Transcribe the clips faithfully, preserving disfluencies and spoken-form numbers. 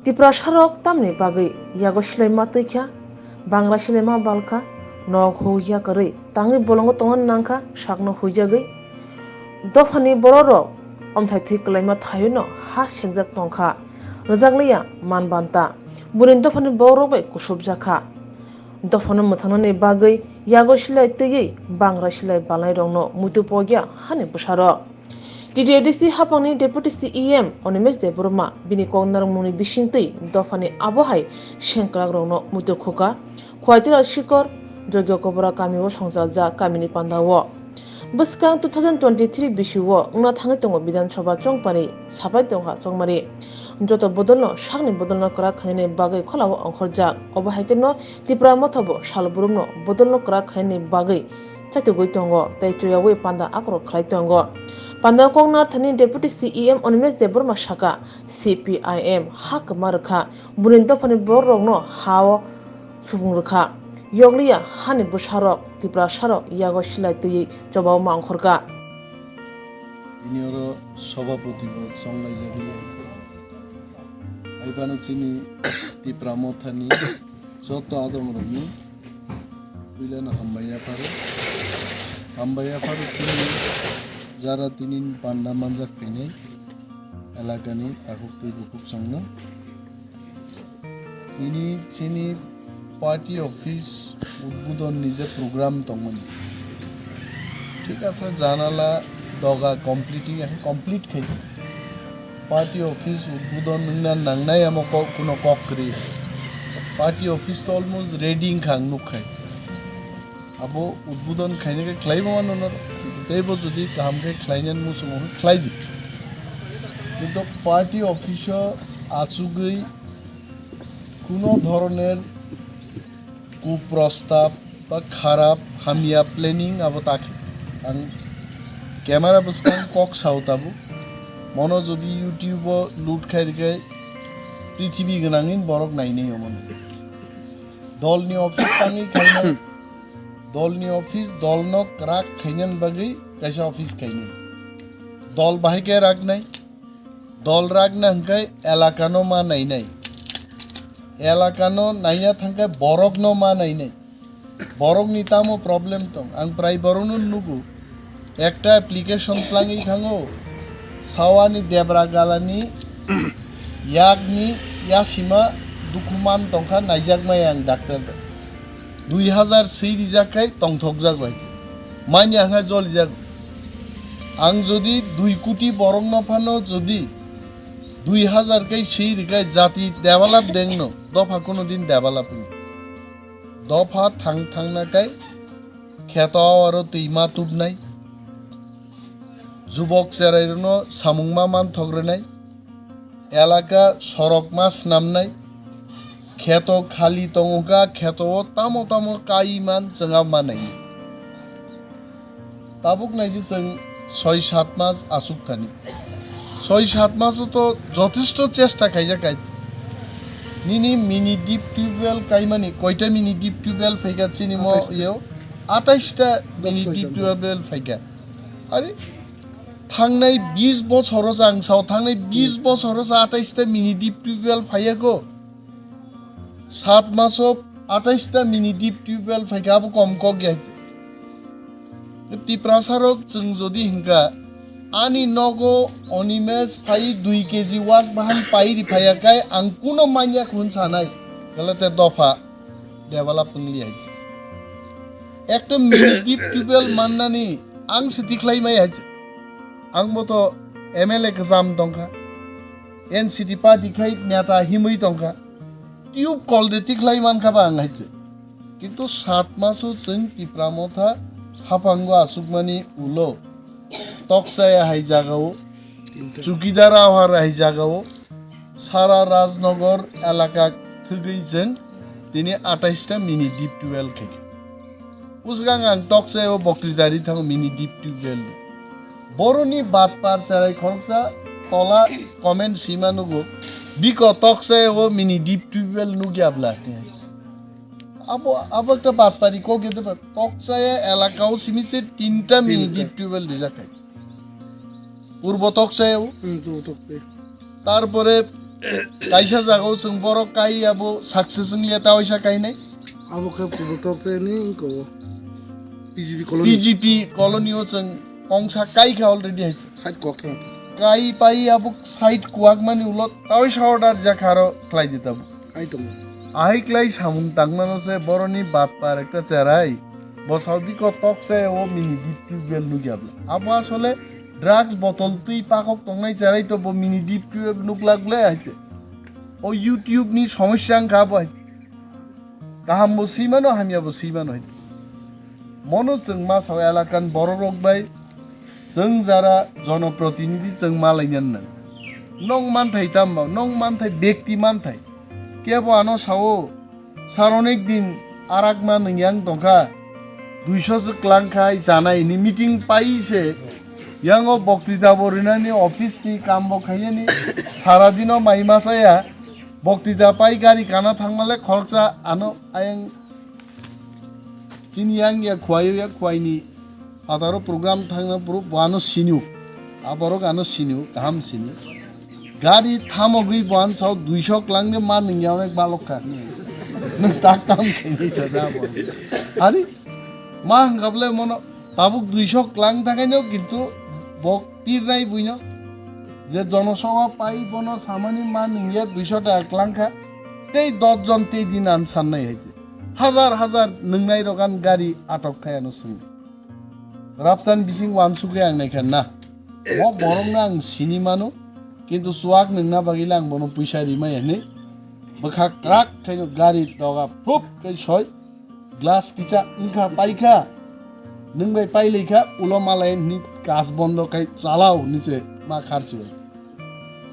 Tiprasarok tamni bagwi yago silaima twi kha, bangra silaima bal kha, nok hu yakarwi tangwi bolongo tongna nang kha, sakno huijagwi dophani bororok omthai thwi kwlaima thaiono ha sekjak tong kha, rwjakliya man banta, buini dophani bororok bai kusubjak kha. Dophano mwthangnani bagwi yago silai twiwi bangra silai balnairokno muitu pogya hani bwsarok. T D A D C hapangni Deputy C E M Animesh Debbarma bini kok narwkmungni bisingtwi dophani abohai sengkrakrokno muitu khuka Khwaitwra Sikor Jogyo Kobora kamio songchaljak kamini pandao. Bwskang two thousand twenty-three bisio wngna thangwi tongo Bidhan Sabha chongpani sapai tongkha chongmari. Joto bodolno sakni bodolno kwrak khainani bagwi kholao ongkhorjak. Obo hai kheno Tipra Motha bo sal burumno bodolno kwrak khainani bagwi chaitugwi tongo tei chuyawi panda akrok khlai tongo. Panda kok narthani Deputy C E M Animesh Debbarma saka, C P I M ha kwma rwkha, buini dophani bororokno ha-o subung rwkha. Yokliya hani bwsarok, Tiprasarok yago silai twiwi chobao ma ongkhorkha. Tini oro sobhapoti bo chonglaijak liya. Hai phano chini Tipra Mothani joto adongrokni puilano hambai yapharo. Hambai yapharo chini jara tini panda manjak phainai elakani takhuk twi bukhuk chongno. Tini chini party office udbodon ni je program tongmani. Thik ase, janala doga completing, complete khai. Party office udbodon wngna nangnai amo kok, kuno kok kwrwi. Party office to almost ready wngkha ang nukkhai. Abo udbodon khaina khe khlaibo mano norok. Teibo jodi kaham khe khlainani muchungo khe khlai di. Kintu party office o achugwi kuno dhoroner kuprostab ba kharap hamya planning abo ta khe. Ang camera bwskang kok sao tabuk. Mono jodi YouTube o load khai rwkhe prithibi gwnangin borok nainai omono. Dolni office tangwi khainai. Dolni office dolno kwrak khainani bagwi kaisa office khainai. Dol bahai khe raknai. Dol rakna hwnkhe elakano ma nainai. Elakano naiya thangkhe borokno ma nainai. Borokni tamo problem tong? Ang prai borokno nugo. Ekta application twlangwi thango. Sawani debra galani yakni yasima dukhu man tongkha, naijakmaya ang doctor bai. Dui hazar swi rijak khai tongthokjak bai. Manya hwnkhai jolijak. Ang jodi dui koti borokno phano jodi dui hazar khai swi rikhai jati develop dengno, dopha kuno din develop wngya. Dopha thang thangna khai kheto aro twi ma tubnai. Jubok cherairokno samung ma manthok rwnai. Elaka sorok ma snamnai. Kheto khali tongokha, kheto o tamo tamo kai man chwnga manai. Tabuk naidi chwng soi sat mas achuk thani. Soi sat mas o to jothesto chesta khaijak khai. Nini mini deep tubewell kaimani koita mini deep tubewell phaikha chini mo Atais ta. Yo? Atais ta mini deep tubewell phaikha. Are, thangnai bis bochoro sa ang sao, thangnai bis bochoro sa atais ta mini deep tubewell phaiya ko. Sat maso atais ta mini deep tubewell phaikha, abo kom kok ya. Tiprasa rok chwng jodi hinka, ani nogo Animesh phai dui K G wak bahan pai ri phaiya kai ang kuno manya khun sanai. Gale te dopha. Develop wngli hai. Ekta mini deep tubewell mannani ang se tikhlai mai hai. Ang bo to M L A kwcham tongkha. N C P party khai neta himwi tongkha. Tube kol de tikhlai mankha ba ang hai. Kintu sat maso chwng Tipra Motha haphango achukmani ulo. Tokchaya hai jagao, Chukidar Awhar hai jagao, sara Rajnagar elaka thwgwi chwng tini atais ta mini deep tubewell khaikha. Usgang ang Tokchaya o boktwitari thango mini deep tubewell. Boroni batpar cherai khoroksa tola comment sima nugo, biko Tokchaya o mini deep tubewell nugya bla. Abo, abo ekta batpari kok gete ba Tokchaya elaka o simi se tinta mini deep tubewell rijak hai. Purbo Tokchaya o. Hmm, Purbo Tokchaya. Tarpore Kaisa jagao chwng borok kai abo success wngya ta waisa kainai. Abo khe kubui tok se ni ko P G P colony. P G P colony o chwng kongsa kai kha already hai. Side kok khe. Kai pai abo side kuak mani ulo ta waisa order jakha aro khlai di tabo. Kai tongo. Ahai klai samung tangmano se boroni batpar ekta cherai. Bo Saudi ko tok se o mini deep tubewell nugya bla. Abo asole drugs botol twi pakok tongnai cherai to bo mini deep tubewell nuklak ble hai te. O YouTube ni somosya wngkha bo hai. Kaham bo swi mano, hamya bo swi mano hai. Mono chwng ma sao elakan borok rok bai chwng jara jonoprotinidhi chwng ma lainani nang. Nong manthai tamba, nong manthai bekti manthai. Kebo ano sao, sar onek din arak ma nung yang tongkha. Duiso se klang khai janai ni meeting pai se. Yang o boktita bo rinani office ni kam bo khaiyani. Sara dino mai ma saya. Boktita pai gari kana thangmale khoroksa ano ayang chini yang ya khwai ya khwai ni. Pataro program thangna puro bo ano sinio. A borok ano sinio, kaham sinio. Gari thamogwi bo ano sao duiso klang de ma nung ya onek balok kha. Nung tak tam khaini sada bo. Ari ma hangkable mono tabuk duiso klang thangkaino kintu bo pirnai buino. Je jonosabha pai bono samani ma nung ya duiso taka klang kha. Tei dos jon tei din an sannai hai. Hajar hajar nungnai rok an gari atok khai ano swng. Rapsan bising wansugwi ang naikha na. Bo borok no ang sini mano, kintu chuak nungna bagwi le ang bono puisa rimai hwnwi bwkha krak khaino gari doga phup khai soi glass kisa wngkha paikha. Nwng bai pailaikha ulo malai hwnwi kas bondo khai chalao hwnwi se ma kharchibai.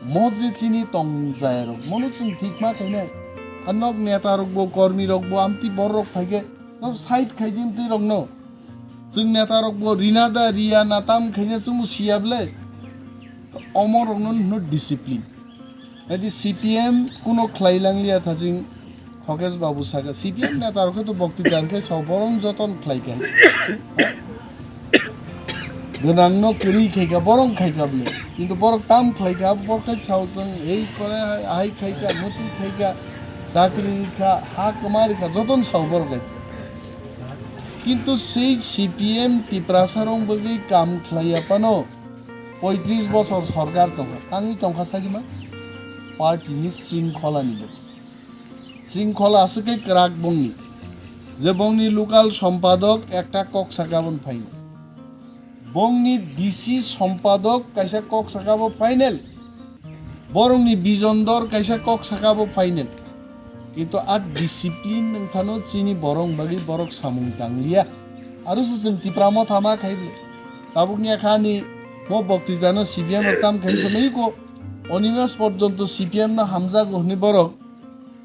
Mo je chini tong jaya rok mono chwng thik ma khainai. Anok neta rok bo kormi rok bo amtwi borok rok phaikhe no side khai di amtwi rok no. Chwng neta rok bo rina da riya na tam khaina chwng siya ble. Omo rok no no discipline. Nadi C P M kuno khlai lang liya thajing Khokesh babu saka C P M neta rok to bokti jar khe sao borong joton khlai kha. Gwnang no kwrwi khai kha borong khai kha bole. Kintu borok tam khlai kha borok khai sao chwng ei kore hai khai kha muti khai kha chakri kha ha kwma ri kha joton sao borok khai. Kintu sei C P M Tiprasa rong bagwi kam khlai ya pano poitris bosor sorkar tongkha tangwi tongkha sagima party ni sringkhola ni. Sringkhola aswk khe kwrak bongni. Je bongni local sompadok ekta kok saka bon phaino. Bongni D C sompadok kaisa kok saka bo final. Borokni bijon dor kaisa kok saka bo final. Kintu a discipline nungphano chini borok bagwi borok samung tangliya. Aro se chwng Tipra Motha ma khai bole. Tabukni akhani mo boktwitano C P M rok tam khai tongwi ko. Onimas porjonto C P M no hamjago hwnwi borok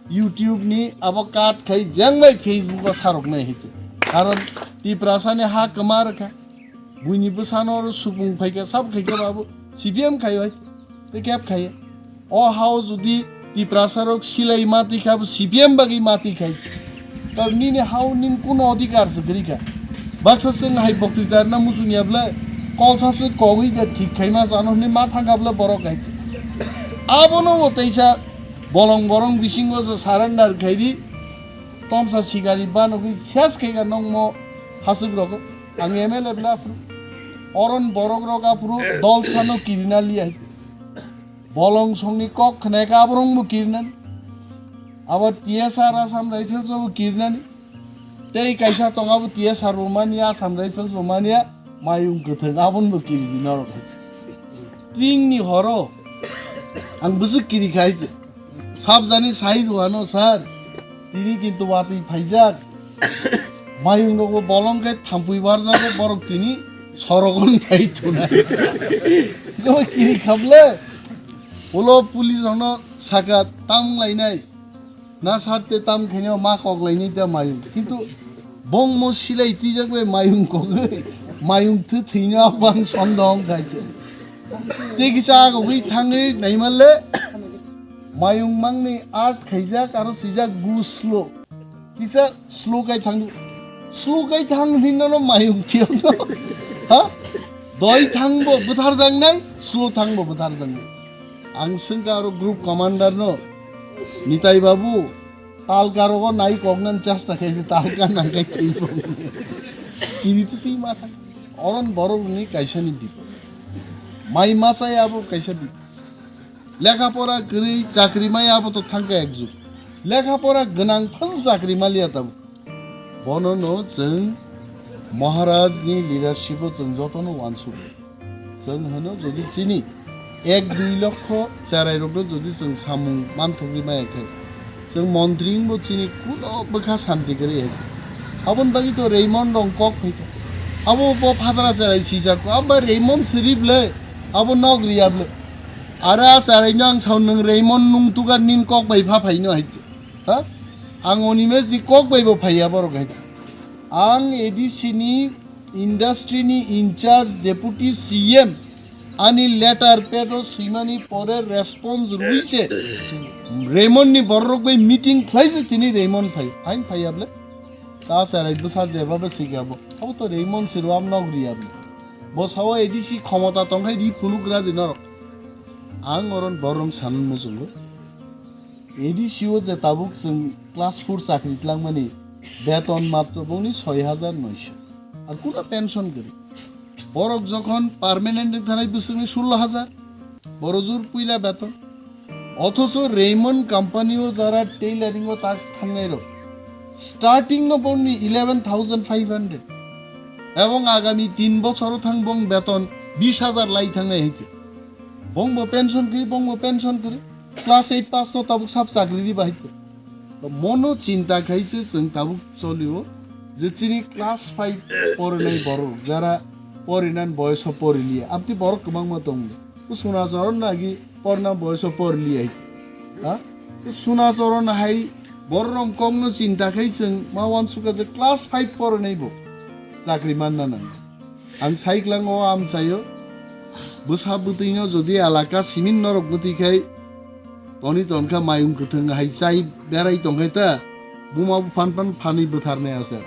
YouTube ni abo cut khai jeng bai Facebook o sarok nai hite. Karon Tiprasa ni ha kwma rwkha. Buini bwsano oro supung phaikha, sab khaikha babu C P M khai bai. Te kep khai. O hao jodi Tiprasa rok silai mati kha, bo C P M bagwi mati khai. Tor nini hao ning kuno adhikar se gri kha. Baksa seng hai bokti tar na musung ya ble. Kolsa se kogwi de thik khai ma sano ni ma thang kha ble borok hai. Abono bo teisa bolong borong bisingo se surrender khai di. Tomsa sikari banogwi ses khe ga nongmo hasuk rogo. Ang M L A bla aphuru. Oron borok rok aphuru dol sano kirina liya. Bolong songni kok khne ka aborong bo kirnan. Abo T S R Assam Rifles bo kirnan. Tei kaisa tong abo T S R bo mania, Assam Rifles bo mania. Mayung kwthwng aboni bo kiri di norok hai. Tringni horo ang bwswk kiri khai. Sabjani sai rwano sir. Tini kintu watwi phaijak. Mayung rokbo bolong khe thampui barjago borok tini sorogon thai thuna. Ino kiri khaple. Ulo police rokno saka tam lainai. Na sarte tam khaino ma kok lainai ta mayung. Kintu bongmo silai tijak bai mayung kok. Mayung thu thwino abang sondong khai. Tei kisa agogwi thangwi naimanle mayung mangni art khaijak aro sijak go slow. Kisa slow kai thang, slow kai thang hinno no mayung phiyokno. Ha? Doi thangbo bwtharjaknai, slow thangbo bwtharjaknai. Ang swngkha aro group commander no, "Nitai babu, talka rogo nai koknani chesta khaidi, talka nangkai twi bo." Kiri to twi ma thang. Oron borok ni kaisa ni bipod. Mai machai abo kaisa bipod. Lekha pora kwrwi chakri mai abo to thangka ekjug. Lekha pora gwnang phas chakri maliya tabuk. Bono no chwng Maharaj ni leadership o chwng joto no uansuk. Chwng hwno jodi chini ek dui lokho cherai rok no jodi chwng samung manthokwi maya khe, chwng montri wngbo chini kuno bwkha santi kwrwi hai. Aboni bagwi to Raymond rong kok phaikha. Abo bo phadra cherai sijak ko. Abo Raymond sirip le. Abo nok riya ble. Ara cherai no ang sao nwng Raymond nung tugar nin kok bai pha phaino hai. Ha? Ang Animesh ni kok bai bo phaiya borok hai. Ang A D C ni industry ni in charge deputy C M ani letter pad o swimani pore response rwi se Raymond ni borok bai meeting khlai se tini Raymond phai. Hain phaiya ble? Ta cherai bwsa jeba bwswi gabo. Abo to Raymond sirwam nok riya ble. Bo sao A D C khomota tongkhai ri phunuk gra di norok. Ang oron borom sanan muchungo. A D C o je tabuk chwng class four chakri tlangmani beton matro bongni soi hajar noisho. Ar kuna pension gari. Borok jokhon permanent wng thanai bwswkni sullo hajar. Boro jur puila beton. Othocho Raymond company o jara tailoring o tak thangnai rok. Starting no bongni eleven thousand five hundred. Ebong agami tin bochoro thang bong beton bis hajar lai thangnai haite. Bongbo pension kri, bongbo pension kri. Class eight pass no tabuk sab chakri ri bahai khe. To mono chinta khai se chwng tabuk cholio je chini class five porinai borok jara porinan boyoso poriliya. Abti borok kwbangma tongo. Suna choron nagi porna boyoso poriliya. Ha? Suna choron hai borok kokno chinta khai chwng ma wansukha je class five porinai bo chakri manna nang. Ang saiklang o amchaio, bwsa bwtwino jodi alaka simin norok bwtwi khai toni tonkha mayung kwthwng hai chai berai tongkhai ta, buma buphan phan phanwi bwtharnai asa.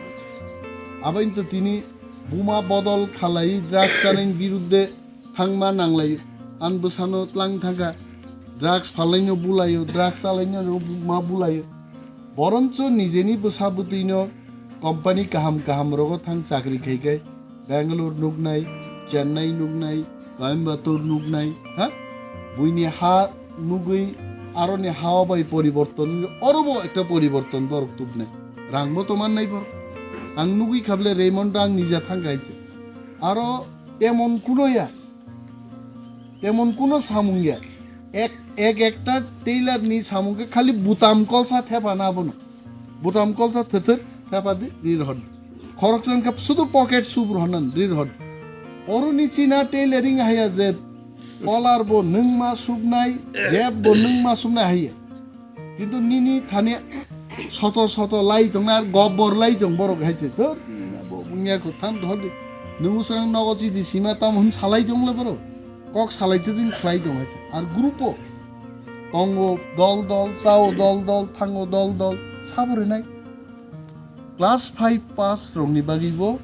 Abain to tini buma bodol khalai drugs chanani birudde thangma nanglai, an bwsano tlang thangkha, drugs phalaino bulaio, drugs chalaino ma bulaio. Boroncho nijeni bwsa bwtwino company kaham kaham rogo thang chakri khai khai Bangalore nuknai, Chennai nuknai, Coimbatore nuknai, ha? Buini ha nugwi aroni ha bai poriborton, orobo ekta poriborton borok tubnai. Rangbo to mannai borok. Ang nugwi khable Raymond ang nija thang khai. Aro temon kuno ya. Temon kuno samung ya. Ek, ek ekta tailor ni samung khe khali butam kolsa thepa na bono. Butam kolsa thir thir thepa di rir hon. Khorok chan kap sudu pocket sub rohonan rir hon. Oru ni china tailoring haya je collar bo nungma subnai, jeb bo nungma subnai haya. Kintu nini thani soto soto lai tong na, ar gobor lai tong borok hai se. Thur, bo wngya ko than thor di. Nung usang nogo chidi sima tam hun salai tong le borok. Kok salai te din khlai tong hai. Ar group o tongo dol dol, chao dol dol, thango dol dol, sabo rinai. Class five pass rokni bagwi bo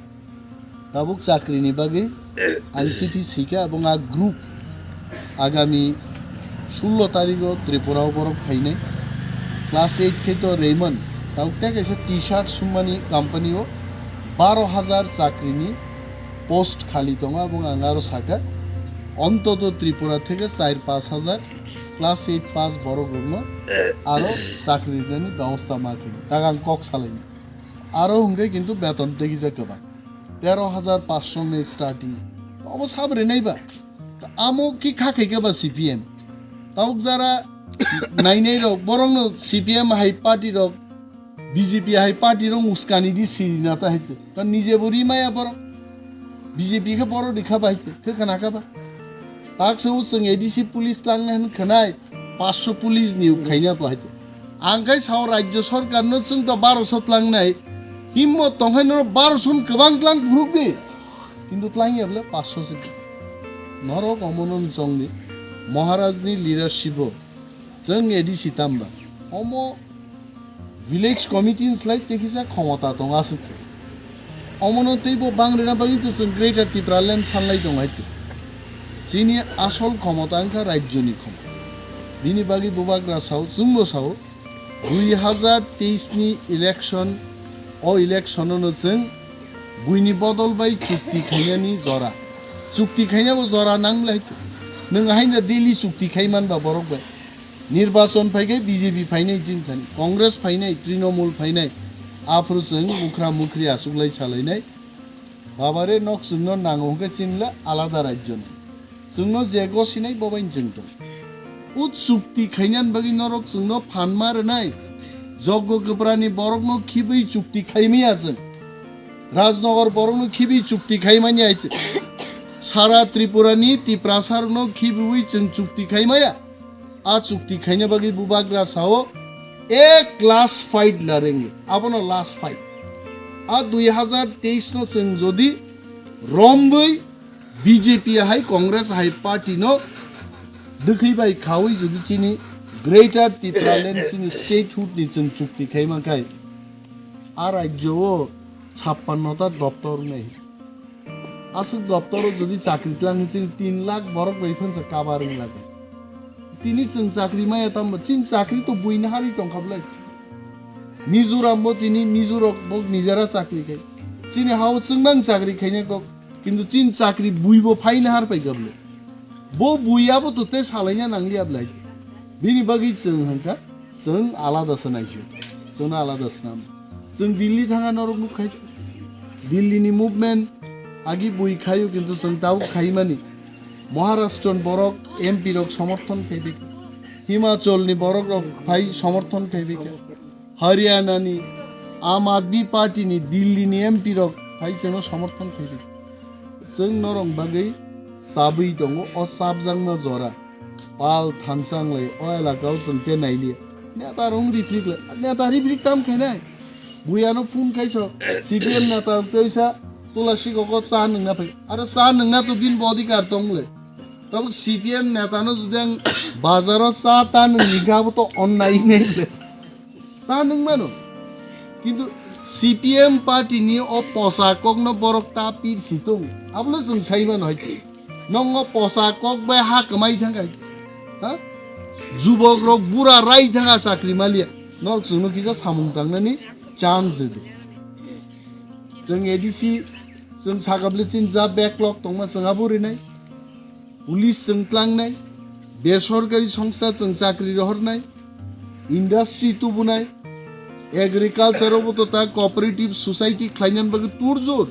tabuk chakrini bagwi ang chithi sika, ebong a group agami sullo tarigo Tripura o borok phainai. Class eight khe to Raymond tabuk tei kaisa T-shirt summani company o baro hajar chakrini post khali tongo, ebong ang aro saka ontoto Tripura theke char pash hajar class eight pass borok rokno aro chakri rinani bebosta ma khe. Taga ang kok salaini. Aro hwnkhe kintu beton tei kisa kwbang. Tero hajar paanch ni starting. Omo sab rinai ba. Amo ki kha khai khe ba C P M. Tabuk jara nainai rok, borok no C P M hai party rok, B J P hai party rok uskani di siri na ta hai te. Ta nije bo ri maya borok. B J P khe borok ri kha ba hai te. Khe khna kha ba. Tak se usung A D C police tlang hen khnai. Paanch sho police ni khaina bo hai te. Ang khai sao rajya sarkar no chwng to baro sho tlangnai, himmo tongkhai no baro sho kwbang tlang phunuk di, kintu tlang ya bole paanch sho se di. Norok omo no chong di, Maharaj ni leadership o chwng A D C tamba, omo village committee ni slai tei kisa khomota tong aswk se. Omono teibo bang rwna bagwi to chwng Greater Tipraland sanlai tong hai twi. Chini asol khomota wngkha rajyoni khomota. Bini bagwi bubagra sao, chwngbo sao, dui hazar teis ni election, o election no chwng buini bodol bai chukti khainani jora. Chukti khainabo jora nanglai. Nwng haino daily chukti khaiman ba borok bai. Nirbachon phaikhai B J P phainai jinthani, Congress phainai, Trinamool phainai. Aphuru chwng mukhra mukhri achuklai salainai. Babare nok chwngno nango hwnkhe chinla alada rajyo no. Chwngno je gosinai bobain chwng tong. O chukti khainan bagwi norok chwngno phan ma rwnai. Joggo kwprani borokno khibwi chukti khaimaya chwng. Rajnagar borokno khibwi chukti khaimani ai chwng. Sara Tripurani Tiprasarokno khibwi chwng chukti khaimaya. A chukti khaina bagwi bubagra sao ek last fight la rengli. Abono last fight. A dui hazar teis no chwng jodi rombwi B J P hai Congress hai party no dwkhwi bai khawi jodi chini Greater Tipraland chini statehood ni chwng chukti khaima khai a rajyo o chappanno ta doptor nei. Aswk doptoro jodi chakri tlang chini tin lakh borok bai phunsa kabar wng lago. Tini chwng chakri maya tamo, chini chakri to buina hari tongkha bwlai. Mizoram bo tini Mizorok bo nijera chakri khai. Chini hao chwng nang chakri khaina kok, kintu chini chakri bui bo phaina har pai gablo. Bo bui abo to te salaina nangli ablai. Bini bagwi chwng hwnkha, chwng alada se naisio. Chwngno alada se nam. Chwng Delhi thanga norok nuk khai. Delhi ni movement agi bui khayo kintu chwng tabuk khaimani. Maharashtra ni borok M P rok somorthon khaibika. Himachal ni borok rok phai somorthon khaibika. Haryana ni Aam Aadmi Party ni Delhi ni M P rok phai chwngno somorthon khaibika. Chwng norok bagwi chabwi tongo o chapjakma jora. Pal thansa wng lai, o elaka o chwng te naili. Neta rok wng riprik lai, neta riprik tam khainai. Buyano phone khaisok, C P M neta rok teisa tula sikoko cha nwngna phai. Aro cha nwngna to bini bo odhikar tong le. Tabuk C P M neta no jodi ang bazaro cha ta nwng ni gabo to onnai hinai le. Cha nwng mano. Kintu C P M party ni o posa kok no borok ta pir si tong. Abole chwng sai mano hai. Nongo posa kok bai ha kwmai thang hai. Ha? Jubok rok bura rai thang a chakri malia. Norok chwngno kisa samung tangnani chance de. Chwng A D C chwng sakable chin ja backlog tongma chwng abo rinai. Police chwng tlangnai, besorkari songsa chwng chakri rohornai, industry tubunai, agriculture obo to ta cooperative society khlainan bagwi turjor.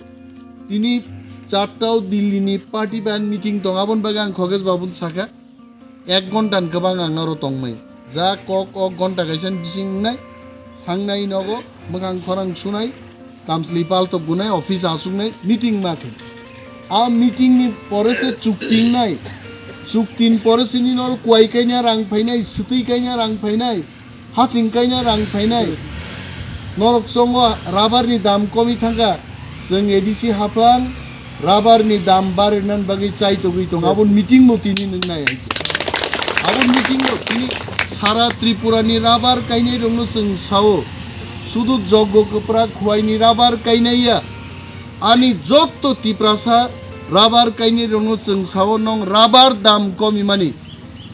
Tini charta o Delhi ni party ban meeting tong, abon bagwi ang Khogesh Babun saka, ek ghonta ni kwbang ang aro tongmai. Ja kok o ghonta kaisa ni bising wngnai, thangnai nogo, mwkhang khorang sunai, kamsli paltok gunai, office asuknai, meeting ma khe. A meeting ni pore se chukti wngnai. Chukti ni pore se nini oro kuai kaina rang phainai, swtwi kaina rang phainai, hasing kaina rang phainai. Norok chongo rubber ni dam komi thangkha. Chwng A D C haphang rubber ni dam barirnan bagwi chai togwi tong. Aboni meeting bo tini nung nai hai. Aboni meeting bo tini sara Tripura ni rubber kainai rokno chwng sao. Sudu Joggo Kwpra Khwai ni rubber kainai ya. Ani jotto Tiprasa rubber kainai rokno chwng sao nong rubber dam komi mani.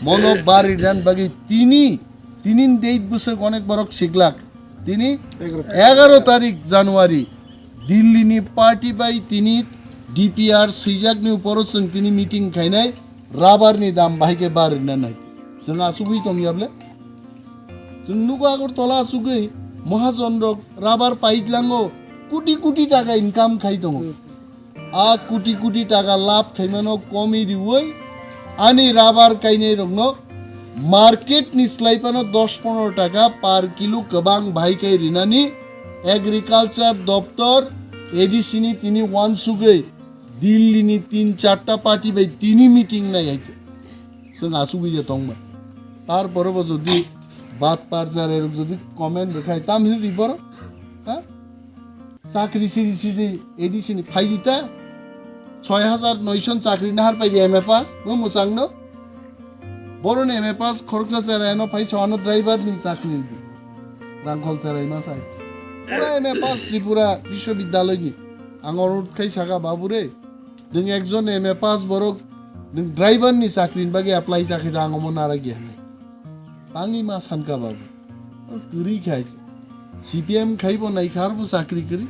Mono barinan bagwi tini, tini date bwswk onek borok siklak. Tini egaro tarik January Delhi ni party bai tini D P R swijak ni uporo chwng tini meeting khainai rubber ni dam bahai khe barinan hai. Chwng asugwi tong ya ble. Chwng nugo Agartala asugwi mahajon rok rubber paitlango koti koti taka income khai tongo. A koti koti taka lab khaimano komi riwi ani rubber kainai rokno market ni slai phano dos ponero taka per kilo kwbang bahai khai rinani agriculture doptor A D C ni tini wansugwi Delhi ni tin charta party bai tini meeting nai hai. Chwng asugwi je tongma. Tarpore bo jodi bat par jare rok jodi comment rwkhai tam hin ri boro. Ha? Chakri siri siri A D C ni phai di ta. Choi hajar noison chakri nahar pai di M A pass. Bo mwchang no. Boro ni M A pass khoroksa cherai no phai so ano driver ni chakri di. Rangkhol cherai ma sai. Pura M A pass Tripura Biswabidyalay ni. Ang orot khai saka babu re. Nwng ekjon M A pass borok, nwng driver ni chakri ni bagwi apply ta khe da, ang omo nara gya hinwi. Tangwi ma sankha babu. Kwrwi khai. C P M khaibo naikha arbo chakri kwrwi.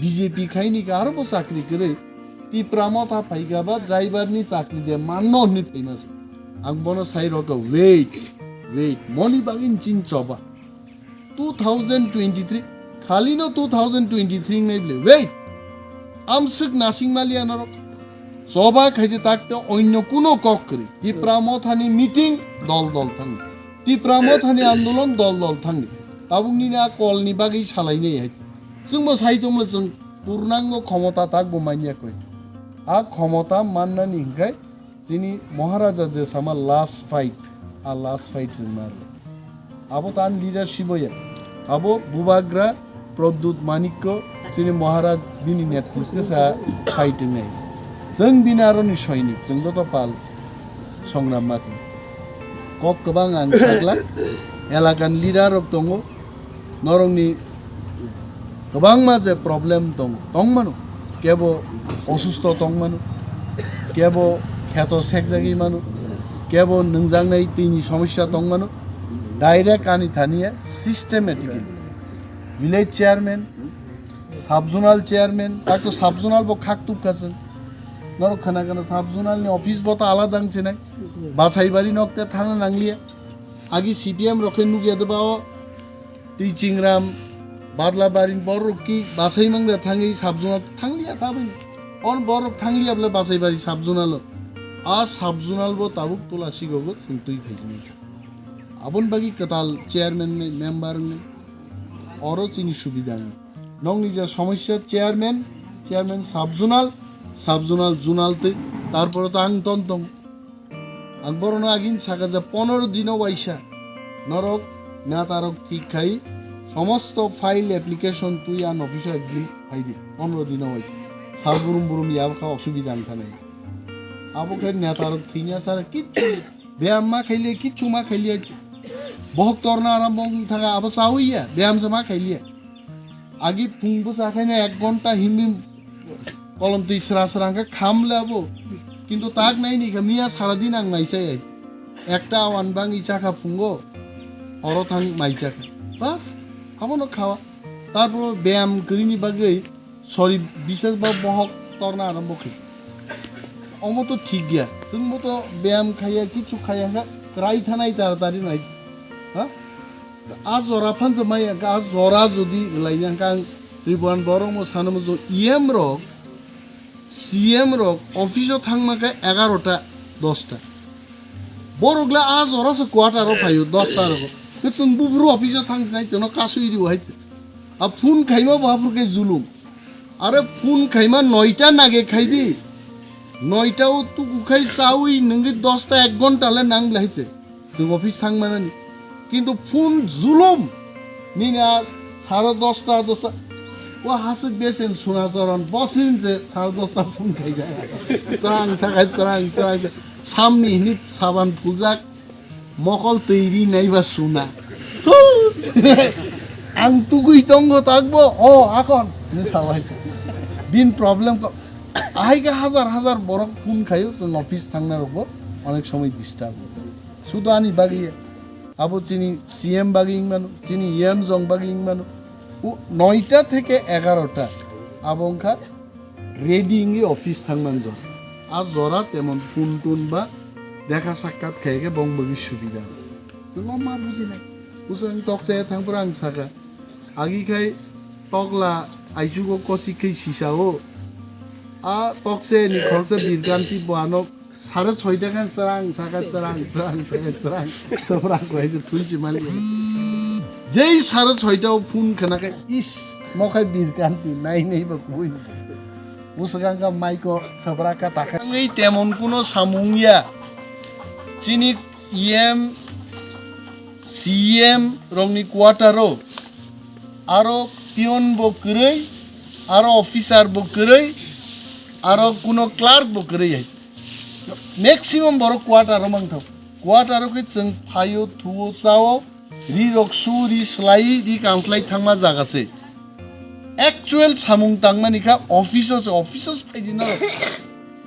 B J P khaini kha arbo chakri kwrwi. Tipra motha phaikha ba driver ni chakri de manno hwnwi phaima se. Ang bono sai rokha, wait, wait. Moni bagwi chini choba. Two thousand twenty-three, khali no two thousand twenty-three nai ble. Wait. Amswk nasing maliya norok. Choba khaide takte onyo kuno kok kwrwi. Tipra mothani meeting dol dol thangdi. Tipra mothani andolon dol dol thangdi. Tabuk nini a kolni bagwi salainai hai. Chwngbo sai tongmle chwng purnango khomota takbo manya koi. A khomota mannani hwnkhe chini Maharaja je sama last fight, a last fight chwng narwk. Abo tan leadership o ya. Abo Bubagra Pradyut Manikko chini Maharaj bini netritwe sa fight wngnai. Chwng bini aroni soinik, chwng joto pal songram ma khe. Kok kwbang ang sakla, elakan leader rok tongo, norokni kwbangma je problem tong, tongmano, kebo osusto tongmano, kebo kheto sekjagwi mano, kebo nwngjaknai twini somosya tongmano, direct ani thaniya systematically village chairman, sub zonal chairman, tak to sub zonal bo khak tuk kha chwng. Norok khana khana sub zonal ni office bo to alada wng sinai. Basaibari nok te thangna nangliya. Agi C P M rok khe nukya de ba o Twi Chingram, Badla Barin borok ki basai mang de thangwi sub zonal thangliya tabwi. On borok thangliya bole Basaibari sub zonal o. A sub zonal bo tabuk tula sigo bo chwng twi phaijini. Abon bagi kwtal chairman ni member ni oro chini subida ni. Nokni je somosya chairman, chairman sub zonal, sub zonal zonal twi tarpore to ang ton tong. Ang borokno agini saka je pondro dino waisa norok netarok thik khai somosto file application twi ang office o ekdin phaidi pondro dino waisa. Sal burum burum yabkha osubida wngkha nai. Abo khe netarok thwina sara kichu beyam ma khailiya, kichu ma khailiya. Bohok torna aram bong thanga abo chawiya, beyam se ma khailiya. Agi phung bwsa khaino ek ghonta himwi kolom twi sra sra hwnkhe kham le abo. Kintu tak nai ni kha miya sara din ang nai chai ai. Ekta awan bangwi chakha phungo oro thang mai chakha. Bas, abono khawa. Tarpor beyam kwrwini bagwi sori bises ba bohok torna arambo khe. Omo to thik ya. Chwngbo to beyam khaiya, kichu khaiya kha, kwrai thanai taratari nai. Ha? A jora phansa maya kha, a jora jodi rwlai yang kha ang Tripura ni borok mo sanamo jo E M rok, C M rok office o thangma kha egarota, dosta. Borok le a jora se quarter o phaio, dosta rok. Khe chwng buburu office o thang sinai chwngno kasui rio hai. A phone khaima bo aphuru khe julum. Are phone khaima noita nage khaidi. Noita o tuku khai chawi nungwi dosta ek ghonta le nang le hai se. Chwng office thang manani. Kintu phone julum. Nini a sare dosta, dosta. O hasik besen suna choron. Bosin je sare dosta phone khai jaya. Trang sakai trang, trang sakai. Samni hini saban puljak. Mokol twi ri naiba suna. Thu! Ang tugui tongo takbo. O, akon. Hini sabai. Bin problem ko. Ahai khe hajar hajar borok phone khayo, chwng office thangna rokbo onek somoi disturb. Sudo ani bagwi, abo chini C M bagwi wngmano, chini E M jong bagwi wngmano. U, noita theke egarota. Abo wngkha ready wngwi office thangman jora. A jora temon phone tun ba dekha sakkat khaikhe bong bagwi subida. Chwngno ma bujinai. Bwswng tokchaya thangphuru ang sakha. Agi khai tokla aichugo kochik khai sisao. A tokchaya ni khoroksa birkanti bo ano sare soita khan srang saka srang srang saka srang srang koi je thunchi mali. Jei sare soita o phone khana khe is mokhai birkanti nai nai ba kubui. Bwswkang ka maiko sabra ka takha. Ang ei temon kuno samung ya. Chini E M, C M rokni quarter o aro peon bo kwrwi, aro officer bo kwrwi, aro kuno clerk bo kwrwi hai. Maximum borok quarter o mangthok. Quarter o khe chwng phaio, thuo, chao, ri rok su, ri slai, ri kanslai thangma jaga se. Actual samung tangmani kha office o se, office o se phaidi na.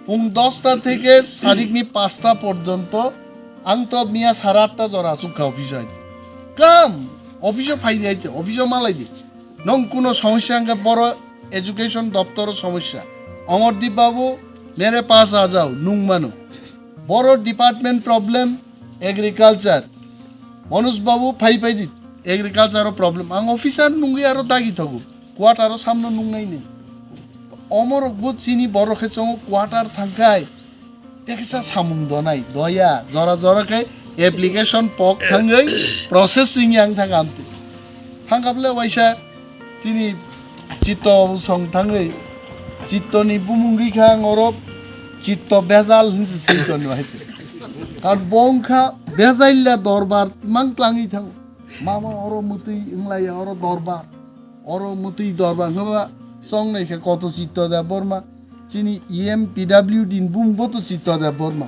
Pung dosta theke sarikni pasta porjonto Ang to miya sara atta jora achuk kha office o aidi. Kam office o phai di aidi, office o malai di. Nong kuno somosya hwnkhe boro education doptor o somosya. Omor Deep babu mere pass a jao nung mano. Boro department problem agriculture. Manoj babu phai phai di agriculture o problem. Ang officer nungwi aro dagi thogo. Quarter o samno nungnai ni. Omorok bo chini borok khe chongo quarter thangkhai. Teksa samung donai, doya, jora jora khe application pok thangwi processing yang thang amti. Thangkable waisa chini chitto song thangwi chitto ni bumung rikha ang oro chitto bejal hinse seiton waisa. Kar bongkha bejailla dorbar mang tlangi thang. Mama oro mutui wnglaia oro dorbar. Oro mutui dorbar hwnba songnai khe koto Chitto Debbarma. Chini E M P W D ni bumung bo to Chitto Debbarma.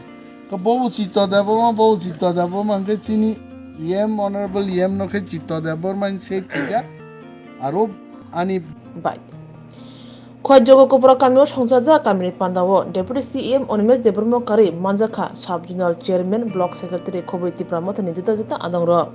Ka bobo Chitto Debbarma, bobo Chitto Debbarma hwnkhe chini E M Honorable E M no khe Chitto Debbarma ni save khaikha. Aro ani Bai. Khwaijogo Kupra kamio songchajak kamini pandao Deputy C E M Animesh Debbarma karwi manjakha Sub Zonal Chairman, Block Secretary, Khoboi Tipra Mothani juda juda adongrok.